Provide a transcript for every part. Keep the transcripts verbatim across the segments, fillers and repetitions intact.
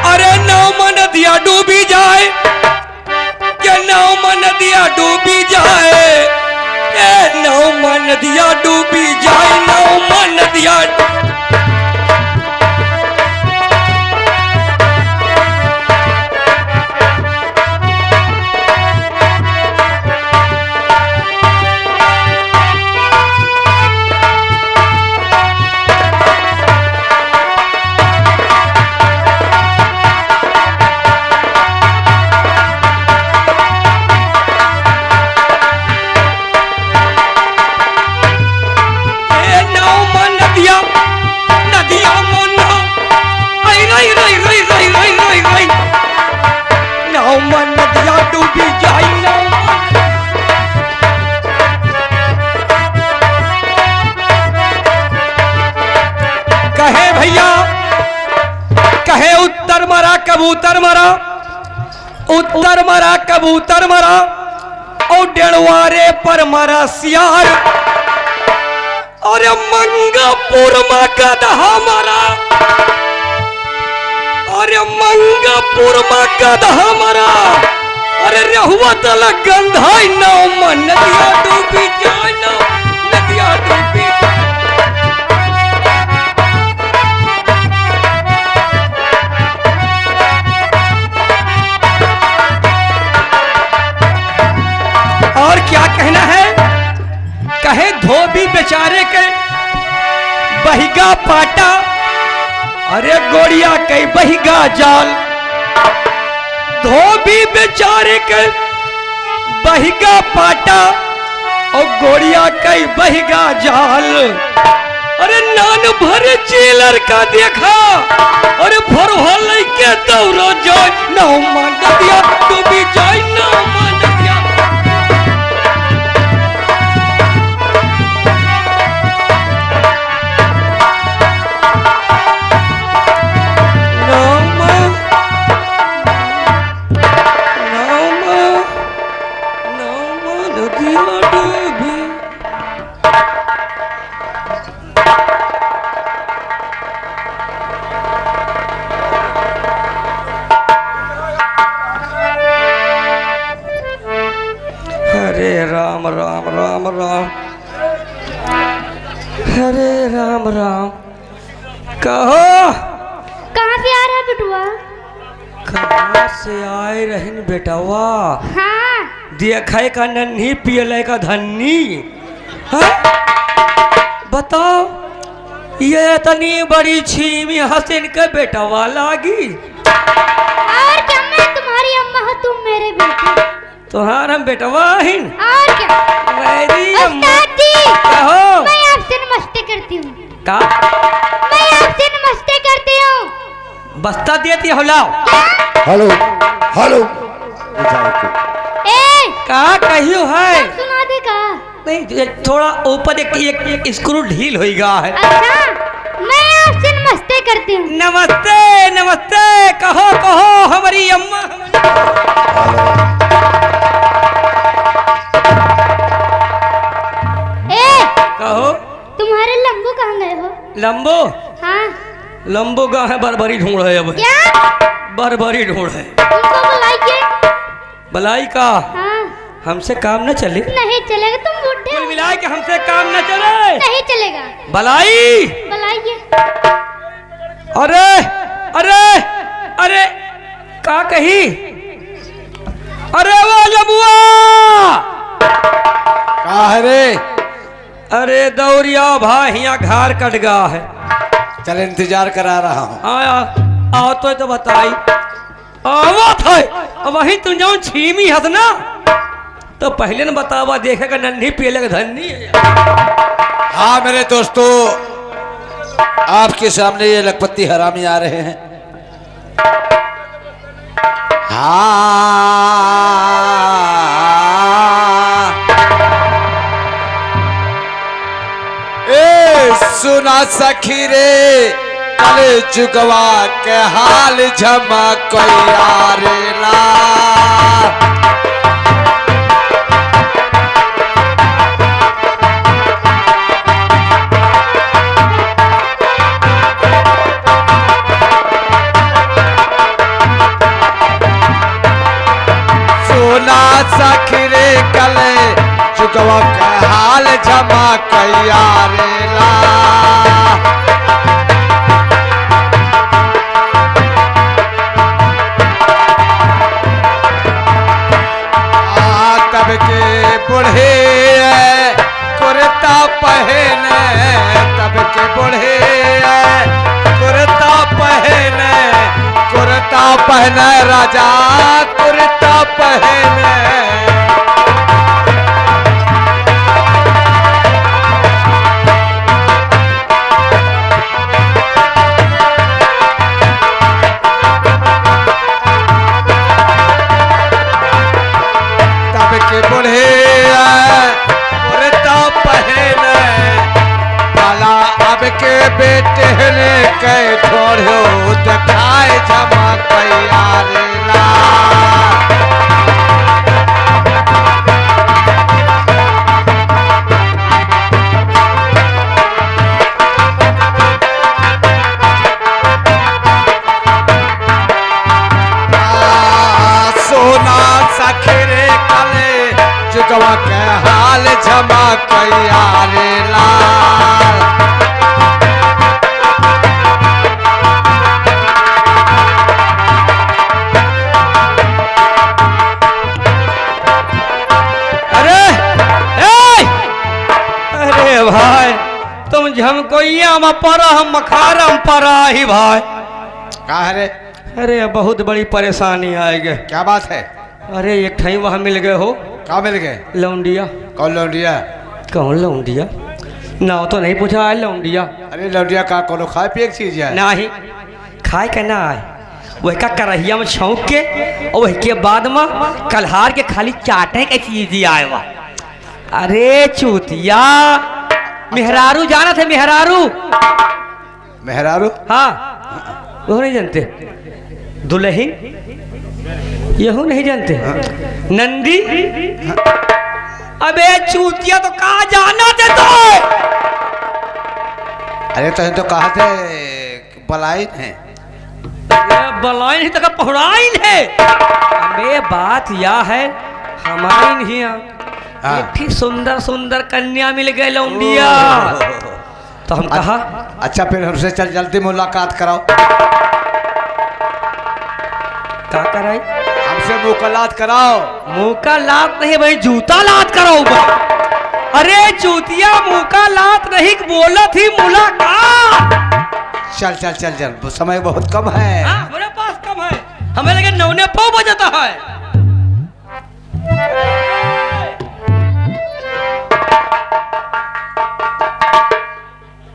अरे नाव मा नदिया डूबी जाए, के नाव मा नदिया डूबी जाए, ए नाव मा नदिया डूबी जाए, नाव मा नदिया। ए नाव मा नदिया, नदिया मा नाव। आई रई, रई, रई। नाव मा नदिया डूबी जाई, नाव मा। कहे भइया, कहे उत्तर मरा, कबूतर मरा। उत्तर मरा, कबूतर मरा, और डेढ़वारे पर मरा सियार। अरे मंगापुर मा गदहा मरा, अरे मंगापुर मा गदहा मरा, अरे रहुआ तला गंधाई, नाव मा नदिया डूबी जाए, नाव नदिया डूबी जाए। और क्या कहना है, कहे धोबी बेचारे के बहिगा पाटा, अरे गोड़िया के बहिगा जाल। धोबी बेचारे के बहिगा पाटा, और गोड़िया के बहिगा जाल। अरे नान भर चेलर का देखा, अरे भरवा लइके दौड़ा जाए, नाव मा नदिया डूबी जाए, नाव मा नदिया। नाव मा, नाव मा, नाव मा नदिया डूबी। हरे राम, राम, राम, राम। हरे राम, राम। कहो। कहाँ से आ रहा है बेटुआ? कहाँ से आए रहिन बेटवा? हाँ। देखै का नन्ही पियलै का धन्नी। हाँ? बताओ, ये इतनी बड़ी छीमी हसीन के बेटवा लागी। और क्या, मैं तुम्हारी अम्मा हूँ, तुम मेरे बेटे। तोहार हम बेटवा हिन। और क्या? मेरी अम्मा। उस्ताद जी, कहो। मैं आपसे नमस्ते करती हूँ। का? मैं आपसे नमस्ते करती हूँ। बस्ता देती हो, लाओ। क्या? Hello, hello. ए! का कहियो है? सब सुना दे का? नहीं, ये थोड़ा ऊपर एक, एक, एक स्क्रू ढील होई गा है। अच्छा, मैं आपसे नमस्ते करती हूँ। नमस्ते, नमस्ते, कहो, कहो, हमारी अम्मा। ए! कहो। तुम्हारे लंबू कहाँ गए हो? लंबू? हाँ। लंबू गा है, बरबरी ढूंढ है अब। क्या? बरबरी ढूंढ है। उनको बुलाइए। बलाई का? हाँ। हमसे काम न चले? नहीं चलेगा, तुम बूढ़े कुल हो। मिलाए के हमसे काम न चले। नहीं चलेगा। बलाई। बलाइए। अरे, अरे, अरे, का कही? अरे वो लबुआ! का है रे? अरे दौरिया भाई, हियाँ घर कट गा है। चल इंतजार करा रहा हूँ। हाँ, आ, आओ तो, तो बताई। आवत है। अब वही तू जौन छीमी हस ना, तो पहले न बतावा, देखे का नन्ही पियले का धन्नी है। हाँ मेरे दोस्तों, आपके सामने ये लखपति हरामी आ रहे हैं। हाँ। ए सुना सखी रे, कल जुगवा के हाल झमकैया रे ला। कवा के हाल झमकइया रे लाल। आ, तब के बूढ़े कुर्ता पहने, तब के बूढ़े कुर्ता पहने, कुर्ता पहने राजा, कुर्ता पहने। तब के बूढ़े कुर्ता पहने, भला अब के बेटे ने कै थोड़ो दिखाए झमकइया रे लाल। आ, सोना सखरे कले जुगवा के हाल झमकइया रे लाल। अरे, ए! अरे भाई, तुम झमकोइया में परा, हम मखारा में परा ही भाई। का है रे? अरे, बहुत बड़ी परेशानी आइ गए। क्या बात है? अरे, एक ठई वहाँ मिल गए हो। का मिल गए? लौंडिया। कौन लौंडिया? कौन लौंडिया? नाव तो नहीं पूछा है लौंडिया। अरे, लौंडिया का कोनो खाए पिए के चीज है? नहीं, खाए के ना आए। वही का करहिया में छौंक के और वही के बाद में कल्हार के खाली चाटे के चीज ही आए बा। अरे चूतिया, मेहरारू जानत है, मेहरारू? मेहरारू? हाँ, वो नहीं जानते। दुल्हन, यहू नहीं जानते। हाँ। नंदी? हाँ। अबे चूतिया, तो का जानत है तो? अरे, तो, तो कहा थे बलाइन है। ये बलाइन ही तक पहुड़ाइन है। अबे बात या है, हमारी नहीं है। हाँ। एक ही सुंदर सुंदर कन्या मिल गए लौंडिया। ओह। तो हम अच-, कहा, अच्छा, फिर हमसे चल, जल्दी मुलाकात कराओ। का कराई? हमसे मुलाकात कराओ। मुलाकात नहीं भाई, जूता लात कराओ भाई। अरे जूतिया, मुलाकात नहीं, बोलत ही मुलाकात। चल, चल, चल, चल, समय बहुत कम है। हाँ, हमारे पास कम है, हमें लगे नौने पाँव बजता है।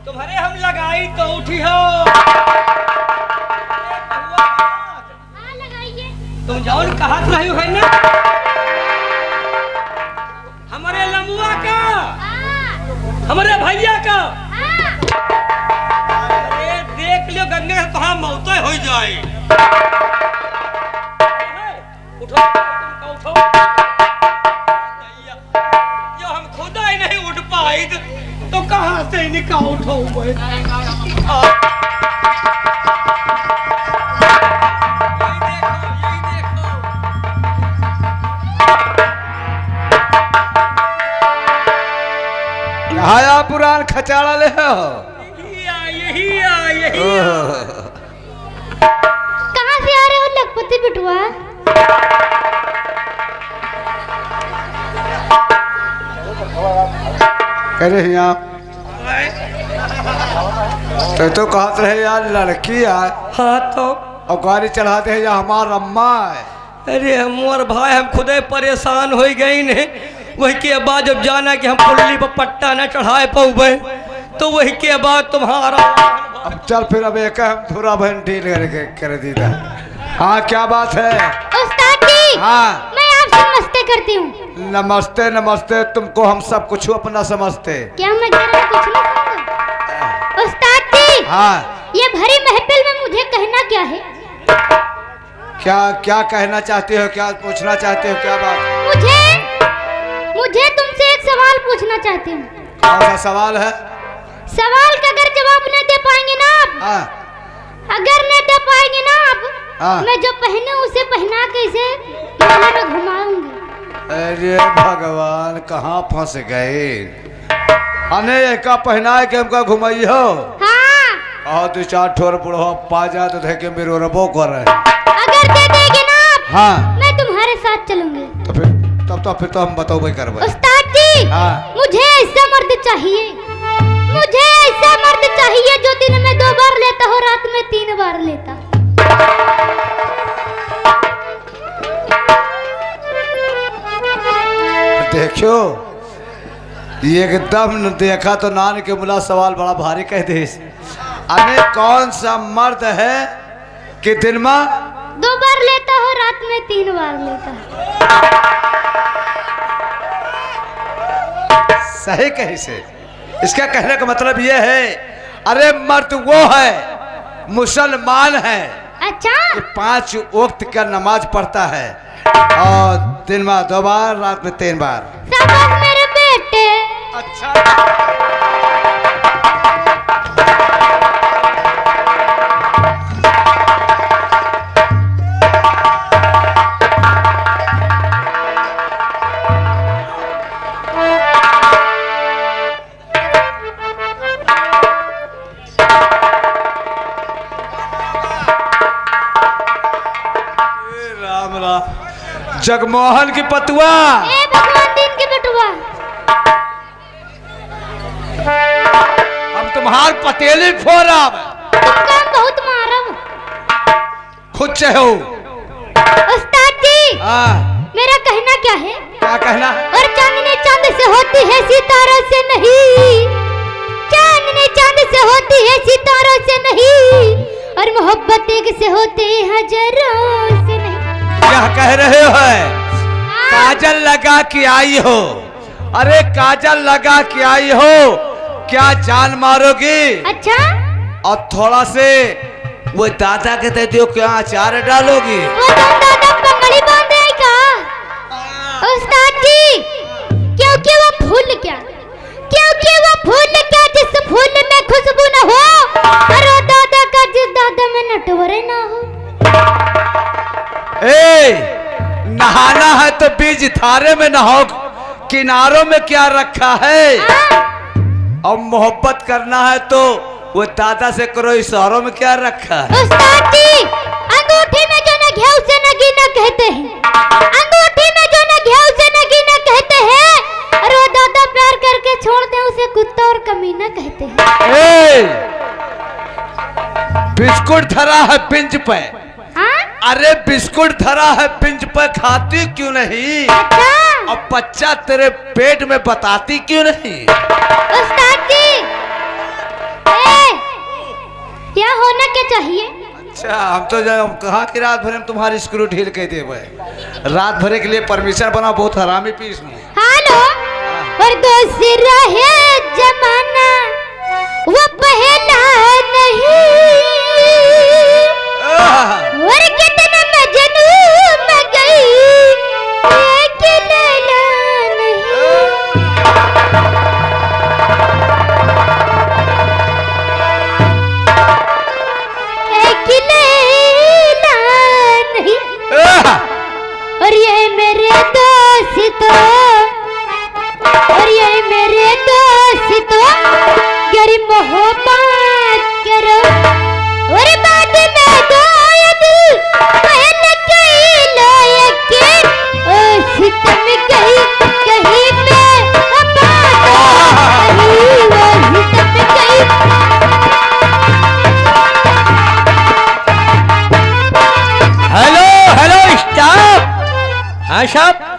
तुम्हरे हम लगाई तो उठी हो। हाँ, लगाइए। तुम जौन कहत रही हो है ना, हमरे लमुआ का, हाँ। हमरे भैया का। हाँ। अरे देख लियो गंगे से तोहार मौत हो जाए। उठो, उठो। जो हम खुदा ही नहीं उठ पाई तो, तो कहाँ से इनका उठाऊं मैं? आ, यही देखो, यही देखो। कहाँ या पुरान खचाड़ा ले हो? यही आ, यही आ, यही आ। ओह। कहाँ से आ रहे हो लखपति बिटुआ? कह रहे हैं आप। तो, तो कहत रहे यार लड़की है। हाँ तो। और गाड़ी चढ़ाते हैं या हमार अम्मा है। अरे मोर भाई, हम खुदे परेशान होइ गइन। वही के बाद जब जाना कि हम पुल्ली पर पट्टा न चढ़ाए पउबे, तो वही के बाद तुम्हारा। अब चल फिर, अब एक हम थोड़ा बहन डील करके कर दीदा। हाँ, क्या बात है? उस्ताद जी, हाँ। मैं आपसे नमस्ते करती हूँ। नमस्ते, नमस्ते, तुमको हम सब कुछ अपना समझते। क्या मैं कह रहा हूँ, कुछ नहीं समझा? उस्ताद जी, हाँ। ये भरी महफिल में मुझे कहना क्या है? क्या, क्या कहना चाहती हो, क्या पूछना चाहती हो, क्या बात है? मुझे, मुझे तुमसे एक सवाल पूछना चाहती हूँ। कौन सा सवाल है? सवाल का अगर जवाब नहीं दे पाएंगे ना आप, हाँ। अगर नहीं दे पाएंगे ना आप, हाँ। मैं जो पहने उसे पहना के इसे मेले में घुमाऊंगी। अरे भगवान, कहाँ फँस गए? अने एका पहिनाए के हमका घुमाई हो? हाँ। और दो चार ठोर बुढ़वा पा जा तो देखे मेरे रबो कर रहे। अगर दे देंगे ना आप, हाँ। मैं तुम्हारे साथ चलूंगी। तो फिर, तब तो, फिर तो हम बतौबे करबे। उस्ताद जी, हाँ। मुझे ऐसा मर्द चाहिए, मुझे ऐसा मर्द चाहिए जो दिन में दो बार लेता हो, रात में तीन बार लेता। देखियो, ये एकदम न देखा तो नान के मुला सवाल बड़ा भारी कह दे। अरे कौन सा मर्द है कि दिन में दो बार लेता हो, रात में तीन बार लेता हो? सही कही से। इसका कहने का मतलब ये है, अरे मर्द वो है, मुसलमान है, अच्छा। कि पांच वक्त का नमाज पढ़ता है और दिन में दो बार, रात में तीन बार। शाबाश मेरे बेटे। अच्छा। ए राम राम। जगमोहन की पतुआ। ए भगवान दीन के बेटुआ। हम तुम्हार पतेली फोड़ब। तुमका हम बहुत मारब। खुद से हो। उस्ताद जी, हाँ। मेरा कहना क्या है? क्या कहना है? और चांदनी चांद से होती है, सितारों से नहीं। चांदनी चांद से होती है, सितारों से नहीं। और मोहब्बत एक से होती है, हजारों से नहीं। क्या कह रहे हो है? हाँ। काजल लगा के आई हो, अरे काजल लगा के आई हो, क्या जान मारोगी? अच्छा? और थोड़ा से वो दादा के दे दियो, क्या अचार डालोगी? वो तो दादा पगड़ी बांधे है का? उस्ताद जी, क्योंकि वो फूल क्या, क्योंकि वो फूल क्या जिस फूल में खुशबू न हो, और वो दादा का जिस दादा में नटवरे ना हो। ए, नहाना है तो बीच धारे में नहाओ, किनारों में क्या रखा है? हाँ। और मोहब्बत करना है तो वो दादा से करो, इशारों में क्या रखा है? उस्ताद जी, अंगूठी में जो ना घे उसे नगीना कहते हैं, अंगूठी में जो ना घे उसे नगीना कहते हैं, और वो दादा प्यार करके छोड़ दे उसे कुत्ता और कमीना कहते हैं। ए, बिस्कुट धरा है बेंच पे, हाँ? अरे बिस्कुट धरा है बेंच पे, खाती क्यों नहीं? अच्छा। अब बच्चा तेरे पेट में बताती क्यों नहीं? उस्ताद जी, ए, क्या होना क्या चाहिए? अच्छा, हम तो जा-, हम कहा कि रात भर हम तुम्हारी स्क्रू ढील कर देबे। रात भरे के लिए परमिशन बनाओ, बहुत हरामी पीस हूँ। हेलो, और दूसरा है जमाना, वो पहला नहीं। आह। और कितना मजनू मैं गई, एक लैला नहीं। एक लैला नहीं। आह। और ये मेरे दोस्तों, और ये मेरे दोस्तों, गरी मोहब्बत करो। और बाद में दो दिल पहन के लायक के, ओ सितम कहीं, कहीं पे अब तो नहीं, वो सितम कहीं। Hello, hello, staff. हाँ, साहब।